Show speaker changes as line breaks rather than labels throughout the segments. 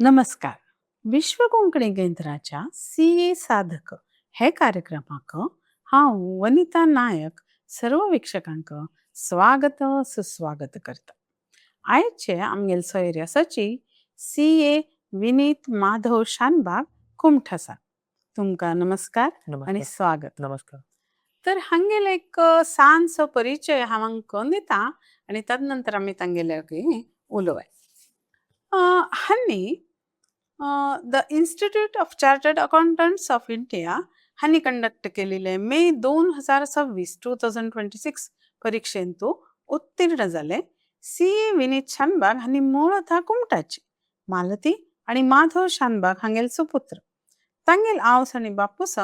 नमस्कार. विश्व कोंकणी केंद्राच्या सी ए साधक हे कार्यक्रमाक हांव वनिता नायक सर्व वीक्षकांक स्वागत सुस्वागत करता. आयचे आमगेले सोयरे आसाची सी ए विनीत माधव शानबाग, कुमठा. तुमकां नमस्कार आनी
नमस्कार.
स्वागत.
नमस्कार.
तर हांगेलो एक ल्हानसो परिचय हांव करून दिता आनी तद नंतर आमी तांगेले उलोवया. हांणी the Institute of Chartered Accountants of India हांणी कंडक्ट केलेले मे 2026, 2026 परीक्षेंतू उत्तीर्ण जाले. सी ए विनीत शानबाग हांणी मूळतः कुमटाचे मालती आनी माधव शानबाग हांगेले सुपुत्र. तांगेल आवस आनी बापूस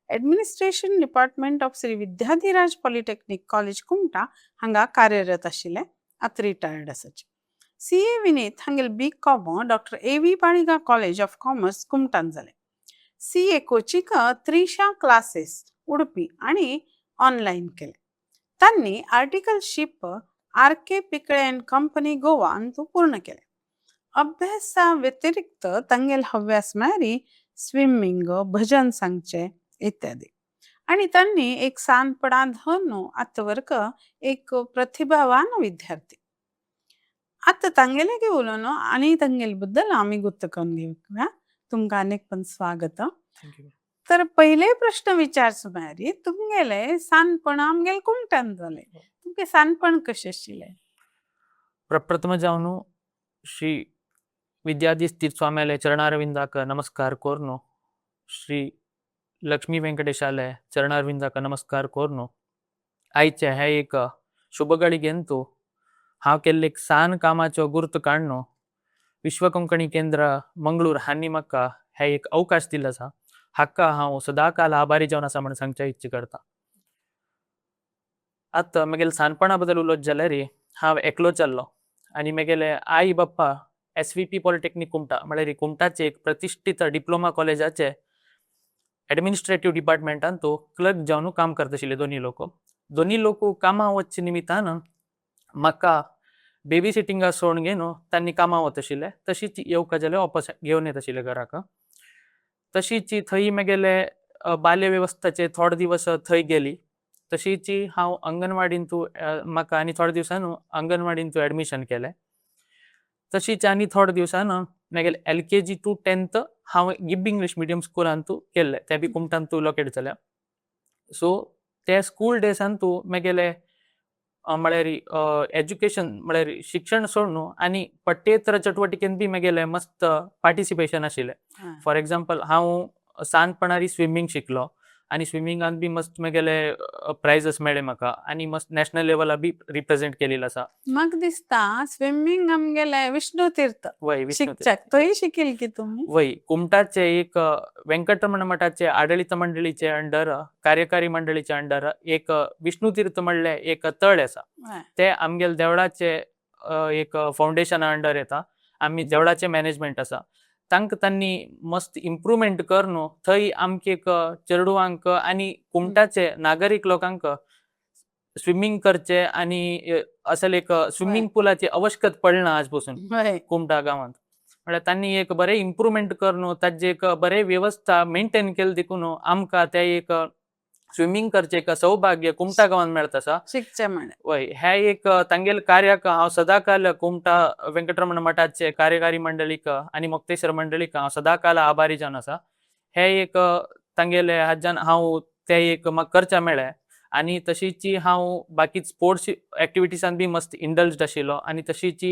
Administration Department of Shri Vidyadhiraj Polytechnic College, Kumta हांगा कार्यरत आशिल्ले. आतां रिटायर्ड आसाचे. सी ए विनीत हांगेल B com doctor A V Baliga college of commerce, कुमटान जालें. C A coaching Trisha classes, Udupi आणि ऑनलाईन केले. तांणी articleship R K Pikle and company, Goa अंतू पूर्ण केले. अभ्यासा व्यतिरिक्त तांगेल हव्यास म्हळ्यार स्विमिंग, भजन सांगचे इत्यादी. आणि त्यांनी एक सानपणा धरून आतां एक प्रतिभावान विद्यार्थी. आतां तांगेले उलोवन आनी तांगेले बद्दल आमी गुप्त करून घेवया. तुमकां अनेक पण स्वागत.
Thank you.
तर पहिले प्रश्न विचारचो म्हळ्यार तुमगेले सानपण आमगेले कुमटान जालें. तुमगे सानपण कशें आशिल्लें?
प्रप्रथम जावनु श्री विद्याधीश तीर्थस्वाम्याले चरणारविंदाक नमस्कार कोरनो, श्री लक्ष्मी वेंकटेशाले चरणारविंदाक नमस्कार कोरनो, आयचे हे एक शुभघडिगेंतु हांव केल्ले एक सान कामाचो गुर्त काडनो विश्व कोंकणी केंद्र, मंगळूर हांणी म्हाका हे एक अवकाश दिलो आसा, हाका हांव सदाकाल आभारी जावन आसा म्हण सांगच्या इच्छा करता. आतां म्हगेले सानपणा बद्दल उलोवप जाल्यार, हांव एकलो चल्लो आनी म्हगेले आई बाप्पा एसवीपी पॉलिटेक्नीक कुमटा, म्हळ्यार कुमटाचे एक प्रतिश्ठीत डिप्लोमा कॉलेजाचे एडमिनिस्ट्रेटीव डिपार्टमेंटान तो क्लर्क जावन काम करता आशिल्ले दोनी लोक. दोनी लोक कामां वचचे निमित्तान म्हाका बेबी सिटिंगा सोडून घेवन तांणी कामां वता आशिल्ले. तशीच येवका जाल्यार वापस घेवन येता आशिल्ले घराक. तशीच थंय म्हगेले बाल्य वेवस्थाचे थोडे दिवस थंय गेली. तशीच हांव अंगणवाडींतू, म्हाका आनी थोड्या दिवसान अंगणवाडींतू एडमिशन केलें. तशीच आनी थोड्या दिवसान म्हगेले एलकेजी टू 10th हांव गिब इंग्लीश मिडियम स्कुलांतू केल्ले. ते बी कुमटांतू लोकेट जाल्या. सो ते स्कूल डेजांतू म्हगेले म्हळ्यार एज्युकेशन, म्हळ्यार शिक्षण सोडून आनी पठ्येतर चटुवटिकेन बी म्हगेलें मस्त पार्टिसिपेशन आशिल्लें. फॉर एग्जाम्पल, हांव सानपणार स्विमींग शिकलो आनी स्विमिंगान बी मस्त म्हगेले प्रायझस मेळ्ळे म्हाका आनी मस्त नॅशनल लेवला बी रिप्रेझेंट केलेलो आसा.
म्हाका दिसता स्विमिंग आमगेले विष्णू तीर्थ
वय, विष्णू.
शिकच्याक थंय शिकील की तुमी?
वय, कुमटाचे एक व्यंकटरमण मठाचे आडळीत मंडळीचे अंडर, कार्यकारी मंडळीचे अंडर एक विष्णू तीर्थ म्हणले एक तळ आसा. ते आमगेले देवळाचे एक फाउंडेशना अंडर येता. आमी देवळाचे मॅनेजमेंट आसा. तांकां तांणी मस्त इम्प्रुवमेंट करून थंय आमके एक चेडवांक आनी कुमटाचे नागरीक लोकांक स्विमींग करचे आनी असले एक स्विमींग पुलाची आवश्यकत पडना आज पासून कुमटा गांवांत. म्हळ्यार तांणी एक बरें इम्प्रुवमेंट करून ताजे एक बरें वेवस्था मेंटेन केले देखून आमकां ते एक स्विमींग करचें एक सौभाग्य कुमटा गांवांत मेळत आसा.
शिकचे म्हळ्यार.
वय, हे एक तांगेले कार्याक हांव सदाकाल कुमटा व्यंकटरमण मठाचे कार्यकारी मंडळीक आनी मोक्तेश्वर मंडळीक हांव सदाकाल आभारी जावन आसा. हे एक तांगेले हाज्यान हांव ते एक म्हाका करच्या मेळ्ळें. आनी तशीच हांव बाकी स्पोर्ट्स एक्टिविटीसान बी मस्त इंडल्ज्ड आशिल्लो आनी तशीच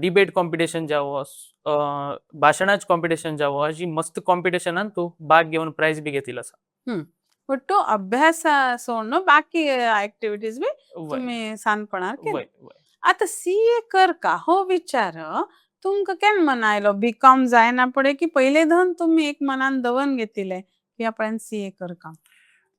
डिबेट कॉम्पिटिशन जावं, भाशणाचें कॉम्पिटिशन जावं, अशी मस्त कॉम्पिटिशनान तूं भाग घेवन प्रायज बी घेतिल्लो आसा.
ಒಟ್ಟು अभ्यास सोडून बाकी ऍक्टिव्हिटीज बी तुम्ही सानपणार केले.
वय वय
आता सी ए कर का हो विचार तुमकां केन्ना मना आयलो? बी कॉम जायना पडे की पयले धन तुम्ही एक मनान दवरून घेतिले की आपण सी ए कर का?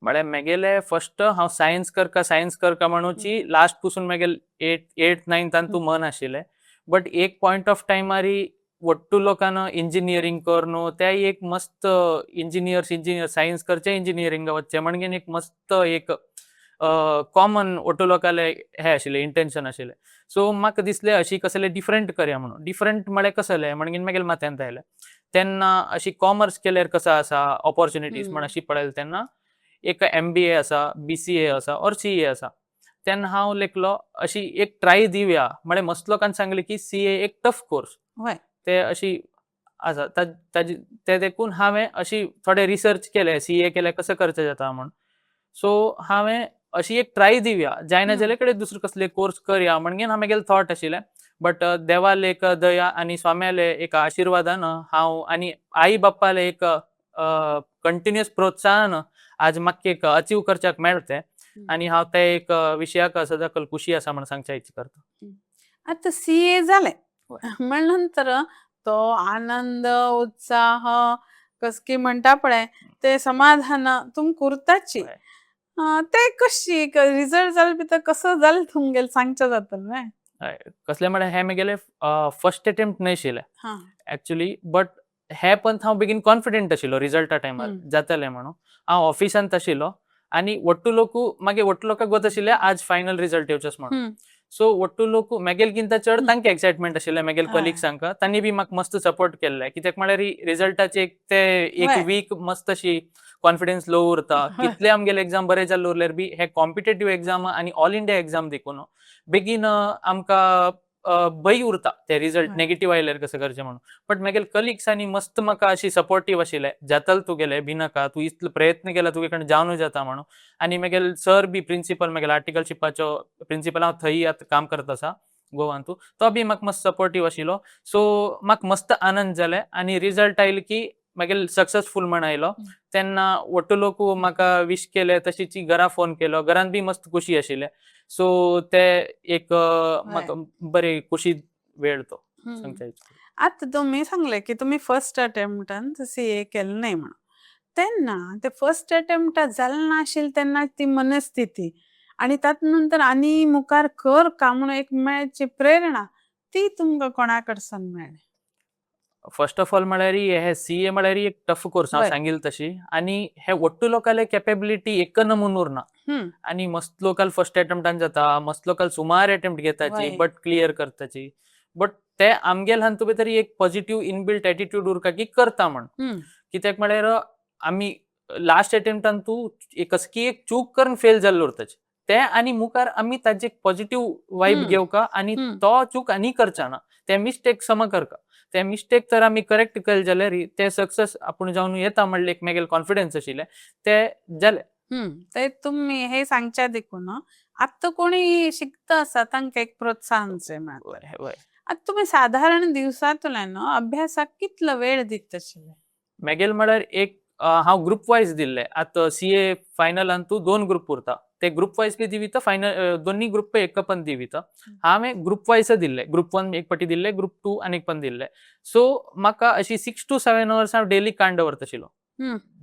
म्हळ्यार मेगेले फर्स्ट हांव सायन्स करका, सायन्स करका म्हणूची लास्ट पसून मेगेले एट नायन्थान तूं मन आशिल्लें. बट एक पॉयंट ऑफ टायमारी वट्टू लोकान इंजिनियरींग कर ते एक मस्त इंजिनियर्स, इंजिनियर, सायन्स करचे, इंजिनियरिंगा वचचे म्हणगेन एक मस्त एक कॉमन ओटो लोकाले हे आशिल्लें, इंटेन्शन आशिल्लें. सो म्हाका दिसलें अशी कसलें डिफरंट करया म्हणून. डिफरंट म्हळ्यार कसलें म्हणगीन मागीर माथ्यांत आयलें तेन्ना अशी कॉमर्स केल्यार कसो आसा ऑपॉर्च्युनिटीज म्हण अशी पळयलें तेन्ना एक एमबीए आसा, बीसीए आसा ऑर सीए आसा. तेन्ना हांव लेखलो अशी एक ट्राय दिवया. म्हळ्यार मस्त लोकांनी सांगलें की सीए एक टफ कोर्स. ते अशी आसा, ताजी ते देखून हांवें अशी थोडे रिसर्च केले, सीए केल्यार कसो करचें जाता म्हूण. सो हांवें अशी एक ट्राय दिवया, जायना जाल्यार कडेन दुसरो कसले कोर्स करया म्हणगेन हांव म्हागेलें थॉट आशिल्लें. बट देवाले एक दया आनी स्वाम्याले एक आशिर्वादान हांव आनी आई बाप्पाले एक कंटिन्युअस प्रोत्साहन आज म्हाका एक अचीव करच्याक मेळटा तें. आनी हांव ते एक विशयाक सदांकाल खुशी आसा म्हण सांगच्या इच्छा करता.
आतां सीए जालें म्हण नंतर तो आनंद, उत्साह, कसकी म्हणटा पळय ते समाधान तुमकां उरताची. ते कशी रिजल्ट जाले भितर कसो जालें तुमगेलें सांगचें जातलें न्हय?
हय, कसलें म्हळ्यार हें म्हगेलें फर्स्ट अटेम्प्ट न्हय आशिल्लें एक्चुली, बट हे पण हांव बेगीन कॉन्फिडंट आशिल्लो रिजल्टा टायमार जातलें म्हणून. हांव ऑफिसांत आशिल्लो आनी वट्टू लोकू मागीर वट्टू लोकांक गोत आशिल्लें आज फायनल रिजल्ट येवचेच म्हणून. सो वट्टू लोक म्हागेल किंता चड तांकां एक्सायटमेंट आशिल्लें, म्हागेल कलिग्सांक, तांणी बी म्हाका मस्त सपोर्ट केल्ले. कित्याक म्हळ्यार रिजल्टाचे एक ते एक वीक मस्त अशी कॉन्फिडन्स लो उरता. कितले आमगेले एग्जाम बरे जाल्ले उरल्यार बी हे कॉम्पिटेटीव एग्जाम आनी ऑल इंडिया एग्जाम देखून बेगीन आमकां भंय उरता ते रिजल्ट नेगेटीव आयल्यार कसं करचें म्हणून. बट म्हागेले कलिग्सांनी मस्त म्हाका अशी सपोर्टीव आशिल्ले, जातल तुगेले, भिनाका, तूं इतलो प्रयत्न केला तुगे कडल्यान जावनू जाता म्हणून. आनी म्हागेले सर बी प्रिंसिपल, म्हागेले आर्टिकलशिपाचो प्रिंसिपल, हांव थंय आतां काम करत आसा गोवान, तो बी म्हाका मस्त सपोर्टीव आशिल्लो. सो म्हाका मस्त आनंद जाले आनी रिजल्ट आयलो की मागीर सक्सेसफूल म्हण आयलो. तेन्ना वट्टू लोक म्हाका विश केले, तशीच घरा फोन केलो, घरान बी मस्त खुशी आशिल्ले. सो ते एक म्हाका बरी खुशी वेळ तो सांगच्या.
आतां तुमी सांगलें की तुमी फर्स्ट अटेम्प्टान सीए केलें न्हय म्हणून, तेन्ना ते फर्स्ट अटेम्प्टा जालें ना आशिल्लें तेन्ना ती मनस्थिती आनी तातूंत नंतर आनी मुखार कर का म्हणून एक मेळची प्रेरणा ती तुमकां कोणा कडसून मेळ्ळी?
फर्स्ट ऑफ ऑल म्हळ्यार हे सीए म्हळ्यार एक टफ कोर्स हांव सांगील तशी, आनी हे वट्टू लोकांले कॅपेबिलिटी एक नमून उरना. आनी मस्त लोकाल फर्स्ट अटेम्प्टान जाता, मस्त लोकाल सुमार अटेम्प्ट घेताची बट क्लियर करताची. बट ते आमगेल हातूंत भितर एक पॉझिटिव्ह इनबिल्ट एटिट्यूड उरता की करता म्हण. कित्याक म्हळ्यार आमी लास्ट अटेम्प्टान तूं कसकी एक चूक करून फेल जाल्लो उरताची ते, आनी मुखार आमी ताजे पॉझिटिव्ह वायब घेवका आनी तो चूक आनी करचा ना, ते मिस्टेक समा करका. ते मिस्टेक तर आमी करेक्ट केले जाल्यार ते सक्सेस आपूण जावन येता म्हणले एक मागीर कॉन्फिडन्स आशिल्ले ते जाले.
ते तुमी हे सांगच्या देखून आतां कोणी शिकता आसा तांकां एक प्रोत्साहन मेळटा.
वय वय
आतां तुमी साधारण दिवसांतल्यान अभ्यासाक कितलो वेळ दिता आशिल्ले?
मागीर म्हळ्यार एक हांव ग्रुप वायज दिल्ले. आतां सीए फायनलान तूं दोन ग्रुप उरता, ते ग्रुप वायज बी दिविता, फायनल दोन्ही ग्रुप एक पण दिविता. हांवें ग्रुप वायज दिल्ले, ग्रुप वन एक पटी दिल्ले, ग्रुप टू आनी एक पण दिल्ले. सो म्हाका अशी 6 टू 7 अवर्स हांव डेली काण दवरता आशिल्लो.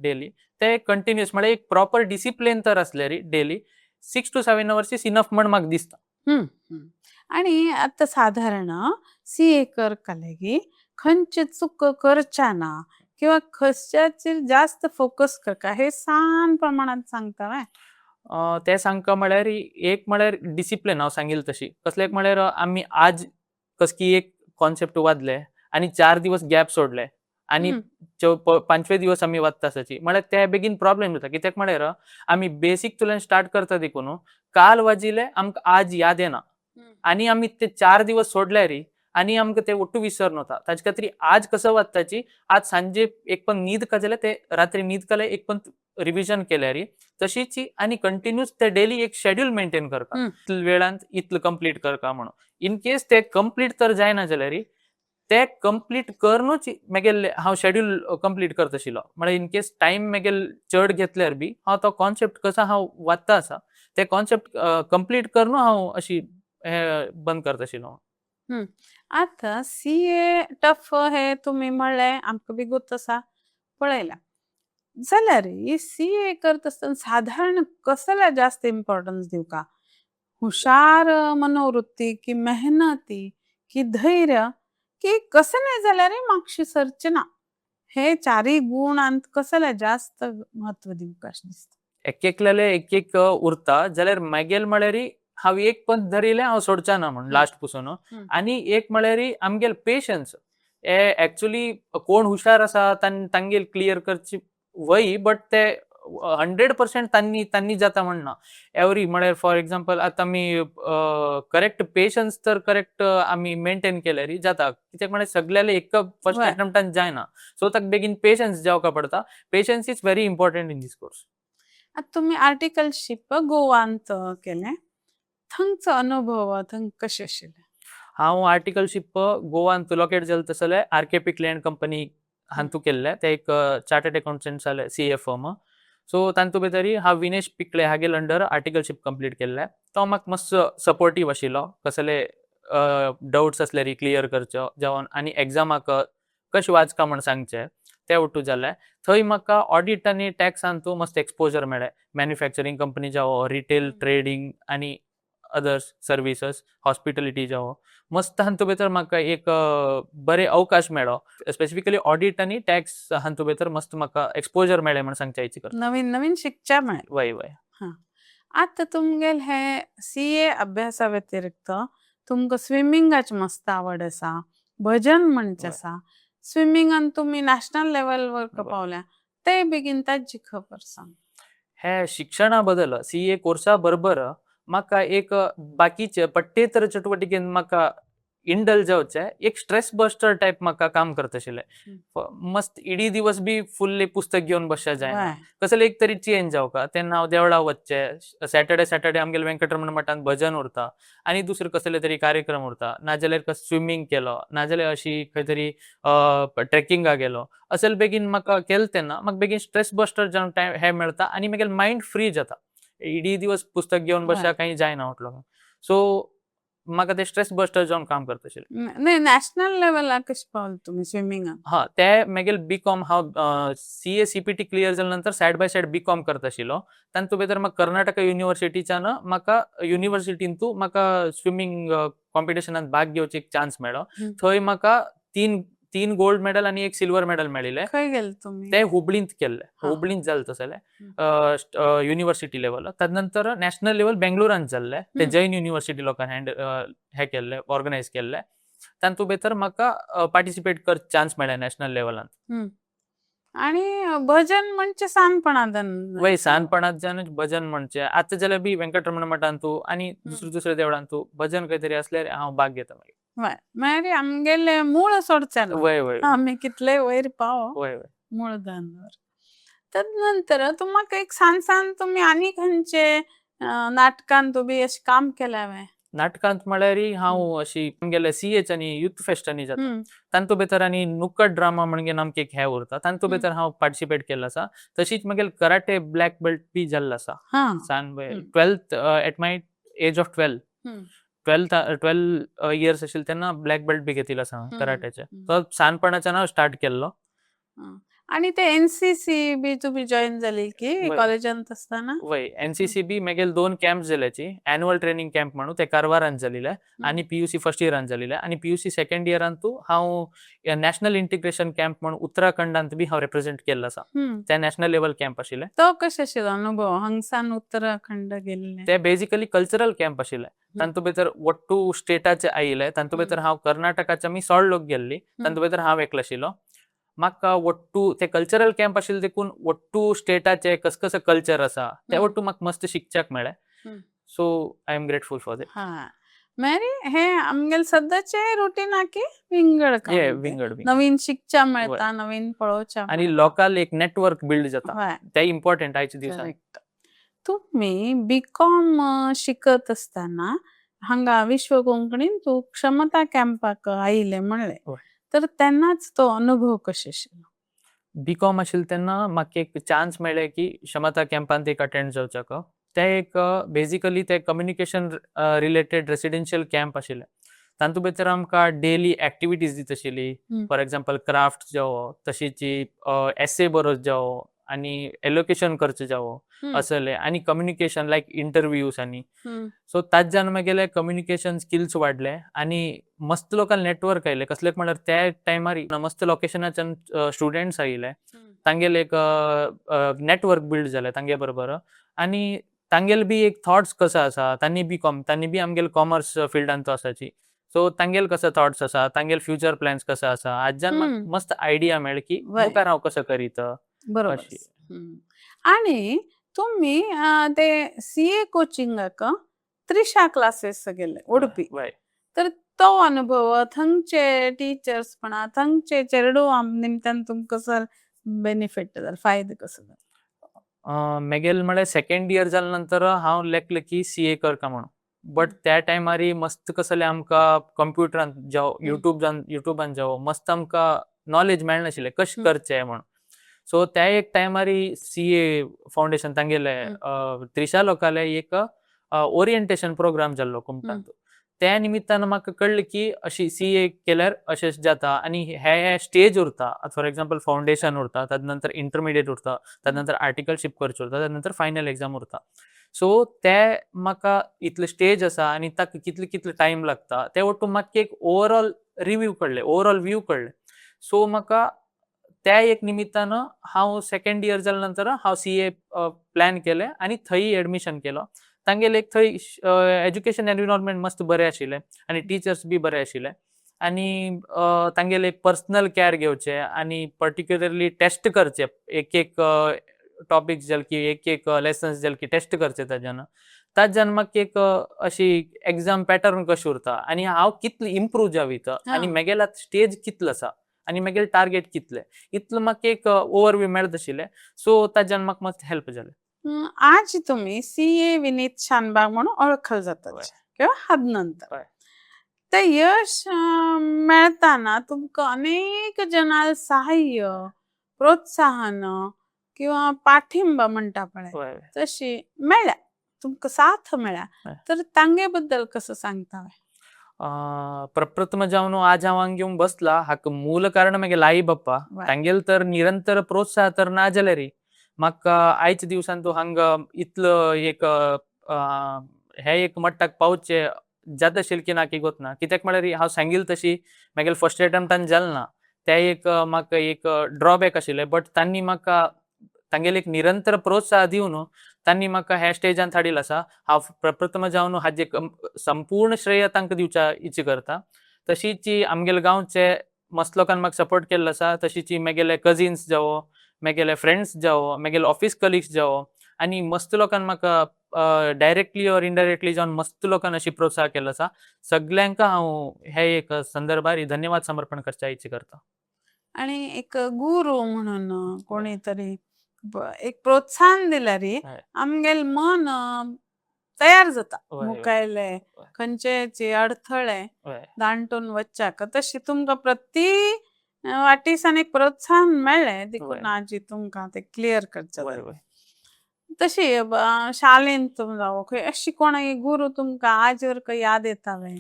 डेली ते कंटिन्युअस म्हळ्यार एक प्रॉपर डिसिप्लीन तर आसल्यार daily 6 to 7 hours is enough म्हण म्हाका दिसता.
आणि आतां साधारण सीए करतलेगी खंयचे चूक करच्या ना किंवा खंयच्याचेर जास्त फोकस करका हे सान प्रमाणात सांगता व्हय?
ते सांगका म्हळ्यार एक म्हळ्यार डिसिप्लीन हांव सांगील तशी. कसले एक म्हळ्यार आमी आज कसकी एक कॉन्सेप्ट वाचले आनी 4 दिवस गॅप सोडले आनी पांचवे दिवस आमी वाचता आसाची म्हळ्यार ते बेगीन प्रॉब्लेम जाता. कित्याक म्हळ्यार आमी बेसीक तुल्यान स्टार्ट करता देखून काल वाजिले आमकां आज याद येना आनी आमी ते 4 दिवस सोडल्यार आनी आमकां ते ಒಟ್ಟು विसरून वता. ताजे खातीर आज कसो वाचताची, आज सांजे एक पण न्हीद का जाल्यार ते रात्री न्हीद काडल्यार एक पण रिविजन केल्यार तशीच आनी कंटिन्यूस ते डेली एक शेड्यूल मेंटेन करता, इतले वेळान इतलो कंप्लीट करता म्हणून. इन केस ते कंप्लीट तर जायना जाल्यार ते कंप्लीट करनूच मागीर हांव शेड्यूल कंप्लीट करता आशिल्लो. म्हळ्यार इन केस टायम मागीर चड घेतल्यार बी हांव तो कॉन्सेप्ट कसो हांव वाचता आसा ते कॉन्सेप्ट कंप्लीट करून हांव अशी हे बंद करता आशिल्लो.
आतां सीए टफ हे तुमी म्हणलें, आमकां बी गोत आसा पळयलां जाल्यार सीए करता आसतना साधारण कसल्या जास्त इम्पॉर्टन्स दिवका? हुशार मनोवृत्ती की मेहनती की धैर्य की कशें न्हय जाल्यार मातशें सरचें ना, हे चारय गुणांत कसले जास्त म्हत्व दिवका अशें दिसता?
एक एकल्याले एक एक उरता जाल्यार मागेल म्हळ्यार हांव एक पण धरिलें हांव सोडचा ना म्हण लास्ट पुसून. आनी एक म्हळ्यार आमगेल पेशन्स हे एक्चुली कोण हुशार आसा तांगेल क्लियर करची वय, बट ते 100% तांनी तांनी जाता म्हण ना. एवरी म्हळ्यार फॉर एग्जाम्पल आतां आमी करेक्ट पेशन्स तर करेक्ट आमी मेंटेन केल्यार जाता. कित्याक म्हळ्यार सगल्याले एक फर्स्ट अटेम्प्टान जायना, सो ताका बेगीन पेशन्स जावका पडता. Patience is very important in this course.
आतां तुमी आर्टिकलशीप गोवांत केलें, थंयचो अनुभव थंय कशें आशिल्लें?
हांव आर्टिकलशीप गोवान लोकेट जालें तसले आर के पी क्लियंट कंपनी हांतू केल्ले. ते एक चार्टर्ड अकाउंटंट जाले, सी ए फर्म. सो तांतू भितरी हांव विनेश पिकळे हागेल अंडर आर्टिकलशीप कंप्लीट केल्ले. तो म्हाका मातसो सपोर्टीव आशिल्लो, कसले डाउट्स आसल्यार क्लियर करचो जावन आनी एग्जामाक कशें वाचका म्हण सांगचें ते ओट्टू जालें. थंय म्हाका ऑडिट आनी टॅक्सान तूं मस्त एक्सपोजर मेळ्ळें. मॅन्युफॅक्चरींग कंपनी जावो, रिटेल ट्रेडींग आनी अदर्स सर्विसस, हॉस्पिटलिटी जावो, मस्त हातूंत भितर म्हाका एक बरे अवकाश मेळ्ळो. स्पेसिफिकली ऑडिट आनी टॅक्स हातूंत भितर मस्त म्हाका एक्सपोजर मेळ्ळें म्हण सांगचें आयची करता.
नवीन नवीन शिकच्या मेळ्ळें.
वय वय.
आतां तुमगेल हे सी ए अभ्यासा व्यतिरिक्त तुमकां स्विमिंगाची मस्त आवड आसा, भजन म्हणचें आसा. स्विमिंगान तुमी नॅशनल लेवल वर पावल्या, ते बेगीन ताजी खबर सांग.
हे शिक्षणा बदल सी ए कोर्सा बरोबर म्हाका एक बाकीचे पट्येतर चटुवटिकेन म्हाका इंडल जावचें एक स्ट्रेस बस्टर टायप म्हाका काम करता आशिल्लें. मस्त इडी दिवस बी फुल्ल एक पुस्तक घेवन बसच्या जायना, कसले एक तरी चेंज जावका तेन्ना हांव देवळा वचचें. सॅटर्डे सॅटर्डे आमगेले वेंकटरमण मठांत भजन उरता आनी दुसरे कसले तरी कार्यक्रम उरता, नाजाल्यार स्विमींग केलो, नाजाल्यार अशी खंय तरी ट्रेकिंगाक गेलो असेल. बेगीन म्हाका केलें तेन्ना म्हाका बेगीन स्ट्रेस बस्टर जावन टायम हे मेळटा आनी म्हगेलें मायंड फ्री जाता. इडी दिवस पुस्तक घेवन बसच्या काही जायना म्हटलो, सो म्हाका ते स्ट्रेस बस्टर जावन काम करता आशिल्लें.
नाही, नॅशनल लेवलाक कशें पावले तुमी स्विमिंगान?
हा, ते मागीर बी कॉम हांव C A C P T clear जाल्या नंतर side by side B com करता आशिल्लो. तातूंत भितर म्हाका कर्नाटका युनिवर्सिटीच्यान म्हाका युनिवर्सिटींतू म्हाका स्विमींग कॉम्पिटिशनात भाग घेवचे एक चान्स मेळ्ळो. थंय म्हाका तीन तीन गोल्ड मेडल आनी एक सिल्वर मेडल मेळिल्लें.
खंय गेले तुमी?
ते हुबळींत केल्ले. हुबळींत जालें तसलें युनिवर्सिटी लेवल. ताजे नंतर नॅशनल लेवल बेंगलोरांत जाल्ले ते जैन युनिवर्सिटी लोकांनी हँड हे केल्ले, ऑर्गनायज केल्ले. तातूंत भितर म्हाका पार्टिसिपेट कर चान्स मेळ्ळें नॅशनल लेवलांत.
आणि भजन म्हणजे सानपणांत?
वय, सानपणांतच्यानूच भजन म्हणचे. आतां जाल्यार बी वेंकटरमण मठांतू आनी दुसरे दुसऱ्या देवळांतू भजन खंय तरी आसल्यार हांव भाग घेता मागीर.
वय, मागीर आमगेले मूळ सोडचे ना.
वय वय
आमी कितले वयर पावो,
वय वय
मूळ धनवर. तदनंतर तुम्हाका एक सान सान तुमी आनी खंयचे नाटकान बी अशें काम केल्या वे?
नाटकांत म्हळ्यार हांव अशी आमगेले सी एच आनी युथ फेस्टांनी जाता तांतू भितर आनी नुक्कड ड्रामा म्हणजे आमकां एक हे उरता, तांतू भितर हांव पार्टिसिपेट केल्लो आसा. तशीच मागीर कराटे ब्लॅक बेल्ट बी जाल्लो आसा सान 12th, at my age of 12, 12 years आशिल्ले तेन्ना ब्लॅक बेल्ट बी घेतिल्लो आसा कराट्याचे. तो सानपणाच्यान हांव स्टार्ट केल्लो.
आणि ते एनसीसी बी तुम्ही जॉईन झाली की कॉलेजांत असताना?
वय, एनसीसी बी मागीर दोन कॅम्प जाल्याची. एन्युअल ट्रेनिंग कॅम्प म्हणून ते कारवारान जालेले आनी पीयूसी फर्स्ट इयरान जालेले आनी पीयूसी सेकंड इयरान तूं हांव नॅशनल इंटिग्रेशन कॅम्प म्हणून उत्तराखंडांत बी हांव रिप्रेझेंट केल्लो आसा. ते नॅशनल लेवल कॅम्प आशिल्ले.
तो कशें आशिल्लो अनुभव हांगसान उत्तराखंड गेल्ले?
ते बेजिकली कल्चरल कॅम्प आशिल्ले. तातूंत भितर वट्टू स्टेटाचे आयिल्ले. तातूंत भितर हांव कर्नाटकाचे आमी 16 लोक गेल्ली, तातूंत भितर हांव एकलो आशिल्लो. म्हाका वट्टू ते कल्चरल कॅम्प आशिल्ले देखून वट्टू स्टेटाचे कस कसं कल्चर आसा ते वट्टू म्हाका मस्त शिकच्याक मेळ्ळें. So I am grateful for that.
हा, मागीर हे आमगेले सद्याचे रुटीन की विंगड काम
हे
ते.
विंगड विंगड.
नवीन शिकच्या मेळता, नवीन पळोवच्या.
आनी लोकाल एक नेटवर्क बिल्ड जाता, ते इम्पॉर्टंट आयच्या दिवसांनी.
करेक्ट. तुम्ही बी कॉम शिकत असताना हांगा विश्व कोंकणीन तूं क्षमता कॅम्पाक आयिल्ले म्हणले, तर तेन्नाच तो अनुभव कशें आशिल्लो?
बी कॉम आशिल्लें तेन्ना म्हाका एक चान्स मेळ्ळें की क्षमता कॅम्पांत एक अटेंड जावच्याक. ते एक बेजिकली ते कम्युनिकेशन रिलेटेड रेसिडेन्शियल कॅम्प आशिल्ले. तातूंत भितर आमकां डेली एक्टिविटीज दित आशिल्ली. फॉर एग्जाम्पल क्राफ्ट जावो, तशीच एसे बरोवप जावो आनी एलोकेशन करचें जावो असले आनी कम्युनिकेशन लायक इंटरव्यूज आनी सो ताज्यान मागीर कम्युनिकेशन स्किल्स वाडले आनी मस्त लोकांक नेटवर्क आयले. कसले म्हळ्यार त्या टायमार मस्त लोकेशनाच्यान स्टुडंट्स आयिल्ले. तांगेले एक नेटवर्क बिल्ड जालें तांगे बरोबर आनी तांगेले बी एक थॉट्स कसो आसा, तांणी बी कॉम तांणी बी आमगेले कॉमर्स फिल्डांत आसाची, सो तांगेले कसो थॉट्स आसा, तांगेले फ्युचर प्लॅन्स कसो आसा, हाज्यान म्हाका मस्त आयडिया मेळ्ळी की मुखार हांव कसो करीत अशी.
आणि तुम्ही ते सीए कोचिंगाक त्रिशा क्लासेस गेले उडपी. तर तो अनुभव, थंगचे टीचर्स म्हणा, थंगचे चेरडूव निमतान तुमकां सर बेनिफीट जालो, फायदो कसो जालो?
मेगेल म्हळ्यार सेकंड इयर जाल्या नंतर हांव लेखलें की सीए करता म्हणून, बट त्या टायमार मस्त कसलें आमकां कंप्युटरान जावं युट्यूबान जावं मस्त आमकां नॉलेज मेळनाशिल्लें कशें करचें म्हणून. सो त्या एक टायमार सीए फावंडेशन तांगेले त्रिशा लोकांले एक ओरिएंटेशन प्रोग्राम जाल्लो कुमटांत, त्या निमित्तान म्हाका कळ्ळें की अशी सीए केल्यार अशें जाता आनी हे हे स्टेज उरता. फॉर एग्जाम्पल फावंडेशन उरता, ताजे नंतर इंटरमिडिएट उरता, ताजे नंतर आर्टिकलशीप करचें उरता, ताजे नंतर फायनल एग्जाम उरता. सो ते म्हाका इतले स्टेज आसा आनी ताका कितले कितले टायम लागता ते वटून म्हाका एक ओवरऑल रिव्यू कळ्ळें, ओवरऑल व्यू कळ्ळें. सो म्हाका त्या एक निमित्तान हांव सेकंड इयर जाल्या नंतर हांव सीए प्लॅन केलें आनी थंय एडमिशन केलो. तांगेले एक थंय एज्युकेशन एनविरोनमेंट मस्त बरें आशिल्लें आनी टिचर्स बी बरे आशिल्ले आनी तांगेले एक पर्सनल कॅर घेवचे आनी पर्टिक्युलरली टेस्ट करचे, एक एक टॉपिक्स जाले की एक एक लेसन्स जाले की टेस्ट करचे. ताज्यान ताज्यान म्हाका एक अशी एग्जाम पॅटर्न कशें उरता आनी हांव कितले इम्प्रूव जावीत आनी मेगेले आतां स्टेज कितलो आसा आनी मेगेले टार्गेट कितले, इतलो म्हाका एक ओवरव्यू मेळत आशिल्लें. सो ताज्यान म्हाका मस्त हेल्प जालें.
आज तुम्ही सीए विनीत शानबाग म्हणून ओळखल जातात किंवा हादनंतर ते यश मेळताना तुमकां अनेक जणां सहाय्य, प्रोत्साहन किंवा पाठिंबा म्हणटा पळय तशी मेळ्ळ्या, तुमकां साथ मेळ्ळ्या, तर तांगे बद्दल कसं सांगता?
प्रप्रथम जावन आज हांव हांगा येवन बसला हाका मूल कारण म्हगेले आई बाप्पा. तांगेले तर निरंतर प्रोत्साह तर ना जाल्यार म्हाका आयच्या दिवसान तूं हांगा इतलो एक हे एक मट्टाक पावचे जाता आशिल्लें की ना की गोत ना, कित्याक म्हळ्यार हांव सांगिल्लें तशी म्हगेले फर्स्ट अटेम्प्टान जालें ना, ते एक म्हाका एक ड्रॉबॅक आशिल्लें. बट तांणी म्हाका तांगेले एक निरंतर प्रोत्साह दिवन तांणी म्हाका ह्या स्टेजान हाडिल्लो आसा. हांव प्रप्रथम जावन हाजे संपूर्ण श्रेय तांकां दिवच्या इच्छा करता. तशीच आमगेले गांवचे मस्त लोकांनी म्हाका सपोर्ट केल्लो आसा, तशीच म्हगेले कजिन्स जावं, म्हगेले फ्रेंड्स जावं, म्हगेले ऑफिस कलिग्स जावं आनी मस्त लोकांनी म्हाका डायरेक्टली ऑर इनडायरेक्टली जावन मस्त लोकांनी अशी प्रोत्साह केल्लो आसा. सगल्यांक हांव हे एक संदर्भार धन्यवाद समर्पण करच्या इच्छा करता.
आणि एक गुरु म्हणून कोणीतरी एक प्रोत्साहन दिल्यार आमगेले मन तयार जाता मुखायले खंयचे अडथळे दांटून वच्चाक. तशी तुमकां प्रति वाटीसान एक प्रोत्साहन मेळ्ळें देखून आज तुमकां ते क्लियर करचें. तशी शाळेंत जावं खंय अशी कोण गुरु तुमकां आजवर याद येता वे?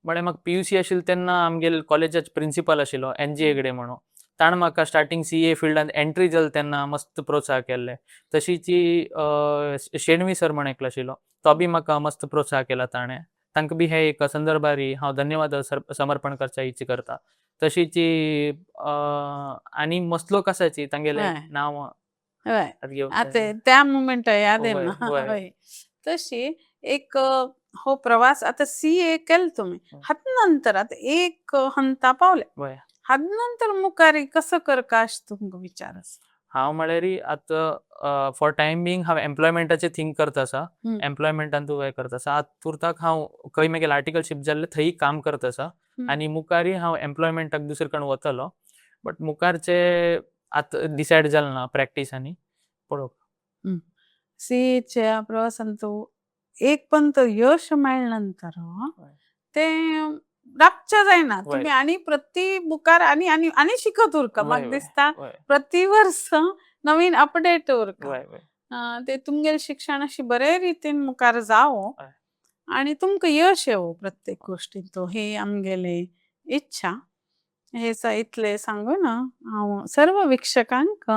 म्हळ्यार म्हाका पीयूसी आशिल्लें तेन्ना आमगेले कॉलेजाचो प्रिंसिपल आशिल्लो एन जी हेगडे म्हणून, ताणें म्हाका स्टार्टींग सीए फिल्डांत एंट्री जाली तेन्ना मस्त प्रोत्साह केल्ले. तशीच शेणवी सर म्हण एकलो आशिल्लो, तो बी म्हाका मस्त प्रोत्साह केला ताणें. तांकां बी हे एक संदर्भार हांव धन्यवाद समर्पण करच्या इच्छा करता. तशीच आनी मस्त लोक आसाची तांगेले नांव
आतां त्या मुमेंटा याद येना. तशी एक हो प्रवास आता सीए केले तुमी, हात नंतर आता एक हंता पावले, हात नंतर मुखार कसं करका अशें तुमकां विचार आसा?
हांव म्हळ्यार आतां फॉर टायम बींग हांव एम्प्लॉयमेंटाचें थिंक करता आसा, एम्प्लॉयमेंटान तूं हें करता आसा. आतां तुर्ताक हांव खंय म्हगेलें आर्टिकलशीप जाल्लें थंय काम करता आसा आनी मुखारय हांव एम्प्लॉयमेंटाक दुसरे कडेन वतलो, बट मुखारचे आतां डिसायड जालें ना प्रॅक्टीस आनी पळोवप.
सीएच्या प्रवासान तूं एक पण तो यश मेळ्ळे नंतर ते राबच्या जायना तुम्ही आणि प्रति मुखार आनी आनी आनी शिकत उरका. म्हाका दिसता प्रतिवर्स नवीन अपडेट उरका. ते तुमगेले शिक्षण अशी बरे रितीन मुखार जावो आनी तुमकां यश येवो प्रत्येक गोष्टीन, तो ही आमगेली इच्छा. हे इतले सांगून हांव सर्व वीक्षकांक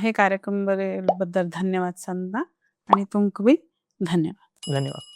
हे कार्यक्रम बद्दल धन्यवाद सांगता आनी तुमकां बी धन्यवाद.
धन्यवाद.